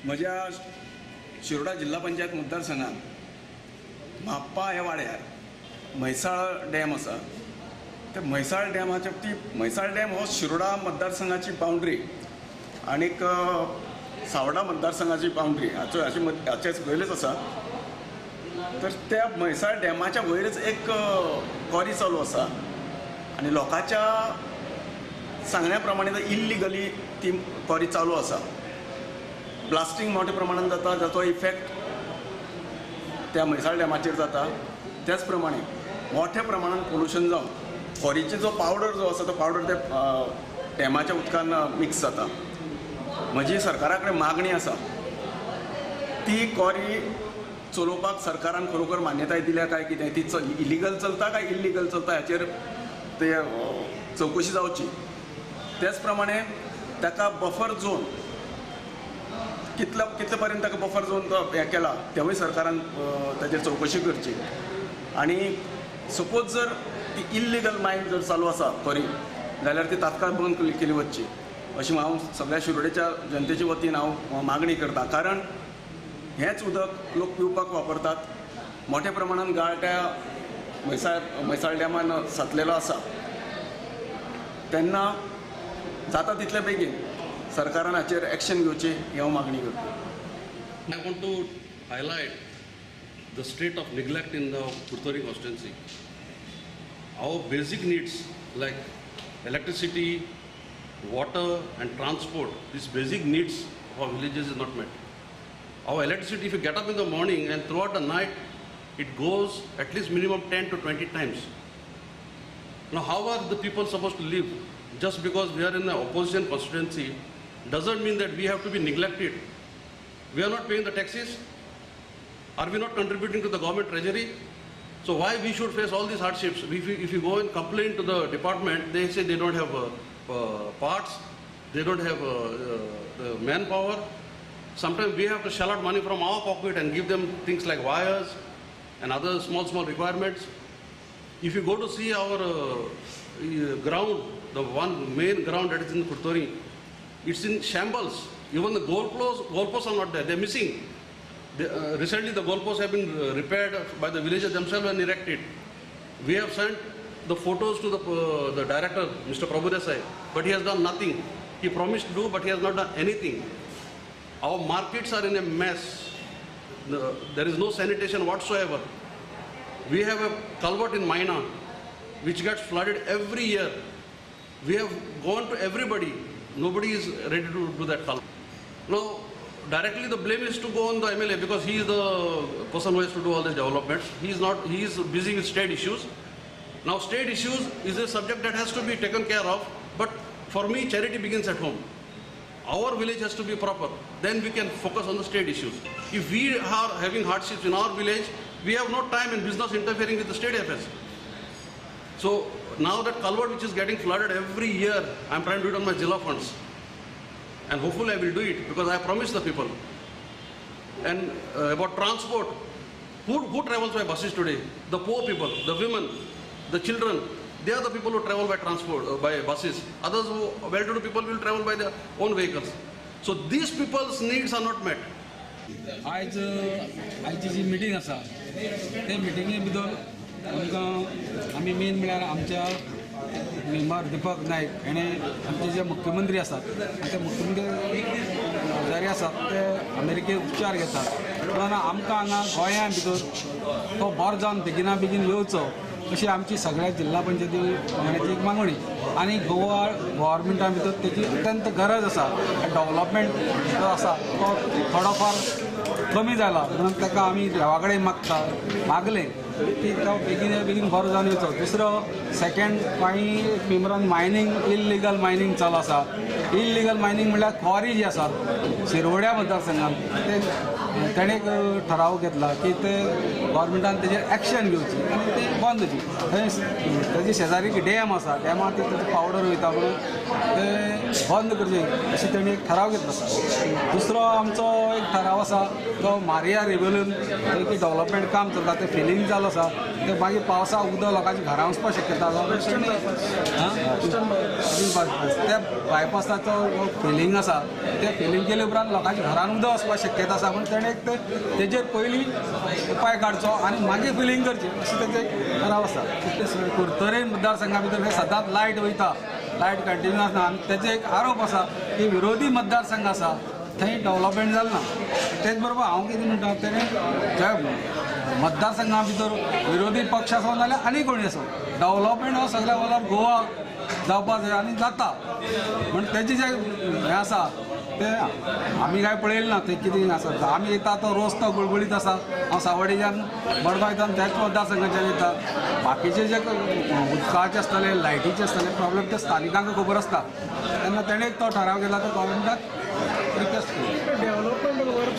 म्हज्या शिरोडा जिल्हा पंचायत मतदारसंघात म्हापा ह्या वाड्यार म्हैसाळ डॅम आसा. त्या म्हैसाळ डॅमाच्या ती म्हैसाळ डॅम हो शिरोडा मतदारसंघाची बाउंड्री आनीक सावडा मतदारसंघाची बाउंड्री हाचो हाचे हाचेच वयरच आसा. तर त्या म्हैसाळ डॅमाच्या वयरच एक क्वॉरी चालू आसा आनी लोकांच्या सांगण्या प्रमाणे इल्लिगली ती क्वॉरी चालू आसा. ब्लास्टींग मोठ्या प्रमाणान जाता, जाचो इफेक्ट त्या म्हैसाळ डॅमाचेर जाता. त्याच प्रमाणे मोठ्या प्रमाणान पोल्युशन जावन क्वॉरीचो जो पावडर जो आसा तो पावडर त्या डॅमाच्या उदकान मिक्स जाता. म्हजी सरकारा कडेन मागणी आसा, ती क्वॉरी चलोवपाक सरकारान खरोखर मान्यताय दिल्या काय कितें, ती इलिगल चलता काय इल्लिगल चलता हाचेर ते चवकशी जावची. त्याच प्रमाणे ताका बफर झोन कितले कितले पर्यंत ताका बफर झोन तो हें केला तेवूय सरकारान ताचेर चवकशी करची. आनी सपोज जर ती इल्लिगल मायन जर चालू आसा क्वॉरी जाल्यार ती तात्काळ बंद केली वचची अशी हांव सगळ्या शिरोडेच्या जनतेच्या वतीन हांव मागणी करता. कारण हेंच उदक लोक पिवपाक वापरतात. मोठ्या प्रमाणान गाळ त्या म्हैसाळ डॅमान साचलेलो आसा. तेन्ना जाता तितले बेगीन सरकारान हाचेर एक्शन घेवची ही हांव मागणी करता. I want to highlight the state of neglect in the Curtorim constituency. Our basic needs like electricity, water and transport, these basic needs of our villages is not met. Our electricity, if you get up in the morning and throughout the night, it goes at least minimum 10 to 20 times. Now, how are the people supposed to live? Just because we are in the opposition constituency doesn't mean that we have to be neglected. We are not paying the taxes. Are we not contributing to the government treasury? So why we should face all these hardships? If you go and complain to the department, they say they don't have parts, they don't have the manpower. Sometimes we have to shell out money from our pocket and give them things like wires and other small requirements. If you go to see our ground, the one main ground that is in Curtorim, it's in shambles. Even the goalposts are not there, they're missing. Recently the goalposts have been repaired by the villagers themselves and erected. We have sent the photos to the director, Mr. Prabhu Desai, but he has done nothing. He promised to do, but he has not done anything. Our markets are in a mess. There is no sanitation whatsoever. We have a culvert in Maina, which gets flooded every year. We have gone to everybody. Nobody is ready to do that culvert. Now, directly the blame is to go on the MLA because he is the person who has to do all these developments. He is not, he is busy with state issues. Now, state issues is a subject that has to be taken care of, but for me, charity begins at home. Our village has to be proper. Then we can focus on the state issues. If we are having hardships in our village, we have no time and business interfering with the state affairs. So now that culvert which is getting flooded every year, I'm trying to do it on my Zilla funds. And hopefully I will do it because I promised the people. And about transport, who travels by buses today? The poor people, the women, the children. They are the people who travel by transport, by buses. Others who well-to-do people will travel by their own vehicles. So these people's needs are not met. आयज आयची जी meeting आसा ते मिटिंगे भितर आमकां आमी main म्हळ्यार आमच्या मेंबर दीपक नायक हेणें आमचे जे मुख्यमंत्री आसात आनी ते मुख्यमंत्री आजारी आसात ते अमेरिकेक उपचार घेतात, पूण आमकां हांगा गोंया भितर तो बरो जावन बेगिना बेगीन येवचो अशी आमची सगळ्या जिल्हा पंचायती वांगड्याची एक मागणी. आनी गोवा गव्हर्मेंटा भितर तेची अत्यंत गरज आसा. डेवलपमेंट जो आसा तो थोडो फार कमी जाला म्हणून ताका आमी देवा कडेन मागता मागलें की तो बेगीन बेगीन बरो जावन येवचो. दुसरो सेकेंड कांय मेंबरान मायनींग इल्लिगल मायनींग चालू आसा. इल्लिगल मायनींग म्हणल्यार क्वॉरी जी आसात शिरवड्या मतदारसंघात ते तेणें एक ठराव घेतला की ते गव्हर्मेंटान तेजेर एक्शन घेवची आनी ते बंद जावची. थंय तेजे शेजारी एक डॅम आसा, डॅमा ती तेजी पावडर वयता म्हणून ते बंद करचें अशें तेणी एक ठराव घेतलो आसा. दुसरो आमचो एक ठराव आसा तो मारिया रिबेलून थंय की डेव्हलपमेंट काम चलता तें फिलींग जालो आसा, ते मागीर पावसा उदक लोकांच्या घरां वचपाक शक्यता आसा. त्या बायपासाचो फिलींग आसा ते फिलींग केले उपरांत लोकांच्या घरान उदक वचपाक शक्यता आसा, पूण तेणें एक तेजेर पयलीं उपाय काडचो आनी मागीर फिलींग करचें अशें तेजें एक ठराव आसा. कुडतरे मतदारसंघा भितर हे सदांच लायट वयता, लायट कंटिन्यू आसना आनी तेजे एक आरोप आसा की विरोधी मतदारसंघ आसा थंय डेव्हलपमेंट जालें ना. तेच बरोबर हांव कितें म्हणटा तेणें जे मतदारसंघा भितर विरोधी पक्ष आसो नाल्यार आनी कोणी आसो डेव्हलपमेंट हो सगळ्या ऑल ओवर गोवा जावपाक जाय आनी जाता, म्हण तेजें जें हें आसा तें आमी कांय पळयलें ना तें कितें आसा. आमी येता तो रोज तो गुळगुळीत आसा, हांव सावड्डेच्यान मडगांव येता त्याच मतदारसंघाच्यान येता. बाकीचे जे उदकाचे आसतले लायटीचे आसतले प्रॉब्लेम ते स्थानिकांक खबर आसता, तेन्ना तेणें तो ठराव केला तो गव्हर्मेंटाक रिक्वेस्ट केली. Development work.